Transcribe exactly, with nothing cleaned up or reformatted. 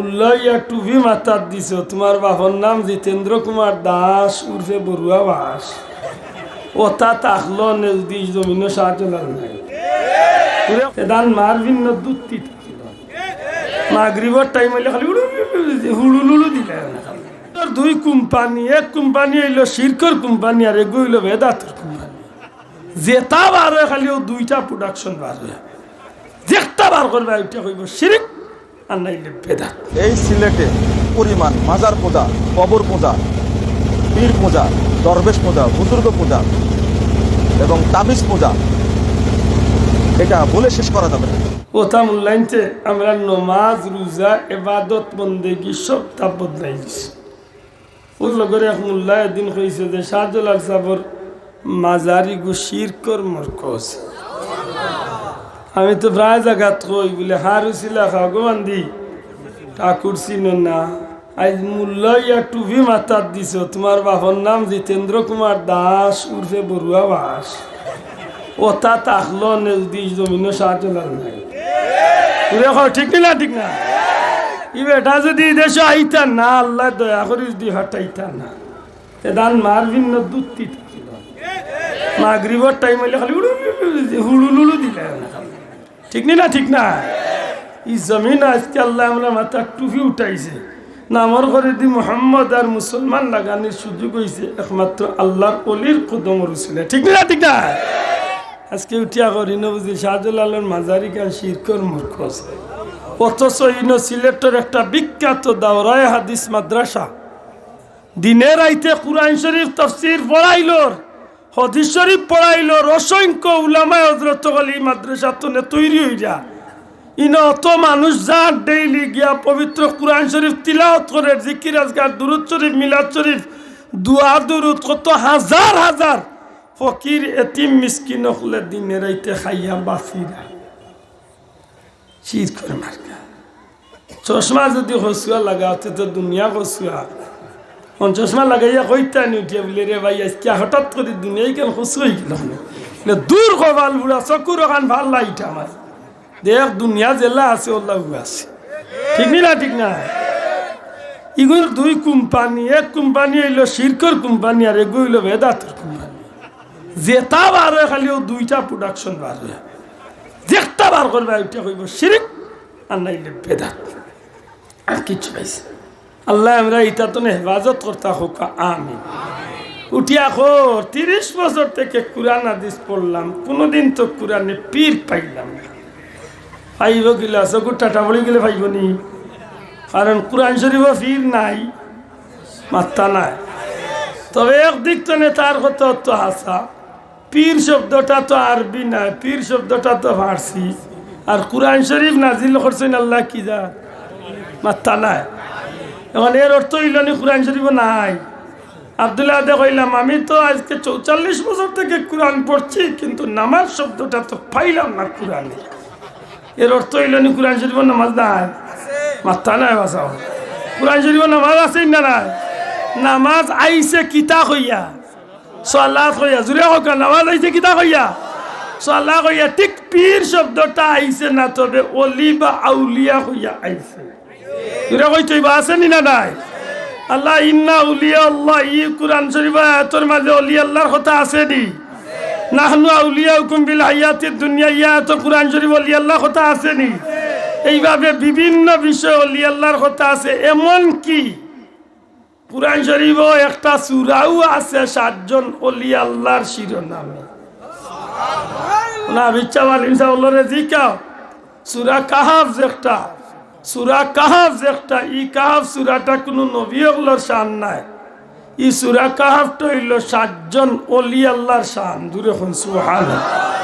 মুল্লা ইয়া টুপি মাথাত দিছো, তুমার বাপর নাম জিতেন্দ্র কুমার দাস উর্ফে বড়ুয়া বাস। অতা থাকলো নে যদি ই জমিনো শাহজালাল নাই। এদান মার ভিন্ন দুত্তি থাকলো। মাগরিবর টাইম অইলে খালি উড়ু উড়ু উড়ু উড়ু হুড়ুলুলু দিলে না খালি। তোর দুই কোম্পানি, এক কোম্পানি অইলো শিরকর কোম্পানি আর এগু অইলো বেদাতর কোম্পানি। যেটা বার অয় খালি অউ দুইটা প্রোডাকশন বার অয়। যেটা বার করবে ওইটা কইবো শিরিক আর নাইলে বেদাত। এই সিলেটে পরিমাণ মাজার পূজা, কবর পূজা, পীর পূজা, দরবেশ পূজা, বুজুর্গ পূজা এবং তাবিজ পূজা, এটা বলে শেষ করা যাবে না। কথা মূল্যায়নতে আমরা নমাজ, রোজা, এবাদত, বন্দেগী সবটা বদলাই দিছি। অউ লগর এক মুল্লা এদিন কইছে যে শাহজালাল সাবর মাজারিগু শিরকর মরকজ। আমি তো প্রায় জাগাত কই বুলে, হারুসিলা খাও গো বান্দি, ঠাকুর চিনো না। আইজ মুল্লা ইয়া টুপি মাথাত দিছো, তুমার বাপর নাম জিতেন্দ্র কুমার দাস উর্ফে বড়ুয়া বাস। অতা থাকলো নে যদি ই জমিনো শাহজালাল নাই। উড়ে কও, ঠিক নি না, ঠিক না? ই বেটা যদি ই দেশো আইতা না, আল্লায় দয়া করি যদি ফাটাইতা না, এদান মার ভিন্ন দুত্তি থাকলো। মাগরিবর টাইম অইলে খালি উড়ু উড়ু উড়ু উড়ু হুড়ুলুলু দিলে না খালি। ঠিক নি না, ঠিক না? ই জমিনো আইজকে আল্লায় আমরার মাথাত টুপি উঠাইছে। নামর করেদি মোহাম্মদ আর মুসলমান লাগানির সুযোগ অইছে একমাত্র আল্লার অলির কদমর উসিলায়। ঠিক নি না, ঠিক না? আইজকে উঠিয়া করি না বুঝি শাহজালালর মাজারিখান শিরকর মরকজ। অথচ ইনো সিলেটর একটা বিখ্যাত দাওরায়ে হাদিস মাদ্রাসা। দিনে রাইতে কুরআন শরিফ তফসির পড়াইলর, হাদিস শরিফ পড়াইলর, অসংখ্য উলামায়ে হজরত অকল ই মাদ্রাসা তনে তৈরি অইরা। ইনো অত মানুষ যার ডেইলি গিয়া পবিত্র কুরআন শরিফ তিলাওয়াত করের, জিকির আজকার, দুরুদ শরিফ, মিলাদ শরিফ, দোয়া দুরুদ, কত হাজার হাজার ফকির এতিম মিসকিন অকলে দিনে রাইতে খাইয়া বাঁচিরা। চিজ করে মার্কা। চশমা যদি কচুয়া লাগাও, তে তো দুনিয়া কচুয়া। অখন চশমা লাগাইয়া কইতা নি উঠিয়া বুলে, "রে ভাই, আইজকে হঠাৎ করি দুনিয়াখান কচু অইগেলো।" বুলে, "দূর কপাল পুড়া, চকুর অখান ভালা ইটা আমার। দেখ দুনিয়া যেলা আছে, অলাউ আছে।" ঠিক নি না, ঠিক না? ইগুর দুই কোম্পানি, এক কোম্পানি অইলো শিরকর কোম্পানি, আর এগু অইলো বেদাতর কোম্পানি। যেটা বার অয় খালি অউ দুইটা প্রোডাকশন বার অয়। যেটা বার করবে ওইটা কইবো শিরিক, আর নাইলে বেদাত। আর কিচ্ছু পাইছে। আল্লায় আমরারে ইতা তনে হেফাজত করতা কউক্কা, আমিন। উঠিয়া কর, তিরিশ বছর থাকি কুরআন হাদিস পড়লাম, কুনুদিন তো কুরআনে পীর পাইলাম না। পাইবো কিলা, চকুর টাটা পড়ি গেলে পাইবো নি? কারণ কুরআন শরিফো পীর নাই, মাত্তা নাই। তবে একদিক তনে তার কথা অত হাছা, পীর শব্দটা তো আরবি নায়, পীর শব্দটা তো ফার্সি। আর কুরআন শরিফ নাজিল করছইন আল্লায় কি জাত? মাত্তা নাই। অখন এর অর্থ অইলো নি কুরআন শরিফো নাই? আব্দুল্লাহ দে কইলাম, "আমি তো আইজকে চৌচল্লিশ বছর থাকি কুরআন পড়ছি, কিন্তু নামাজ শব্দটা তো পাইলাম না কুরআনে।" এর অর্থ অইলো নি কুরআন শরিফো নামাজ নাই? মাত্তা নাই বাঁচাও। কুরআন শরিফো নামাজ আছে না নাই? নামাজ আইছে কিতা কইয়া? সালাত কইয়া। জুরে কউক্কা, নামাজ আইছে কিতা কইয়া? সালাত কইয়া। ঠিক পীর শব্দটা আইছে না, তবে অলি বা আউলিয়া কইয়া আইছে। জুরে কইতে অইবো, আছে নি না নাই? আল্লাহ, ইন্না আউলিয়া আল্লাহ, ই কুরআন শরিফর আয়াতর মাঝে অলি আল্লাহর কথা আছে নি? নাহনু আউলিয়াউকুম ফিল হায়াতিদ দুনিয়া, ই আয়াতো কুরআন শরিফো অলি আল্লাহর কথা আছে নি? এইভাবে বিভিন্ন বিষয়ে অলি আল্লাহর কথা আছে। এমন কি কুরআন শরিফো একটা সূরাও আছে সাতজন অলি আল্লাহর শিরোনামে। না, বিচ্ছা মালিম সাহেব অকলরে জিকাও, সূরা কাহাফ যেটা, সূরা কাহাফ যেটা, ই কাহাফ সূরাটা কুনু নবী অকলর শান নায়। ই সূরা কাহাফটা অইলো সাতজন অলি আল্লাহর শান। জুরে কউক্কা সুবহানাল্লাহ।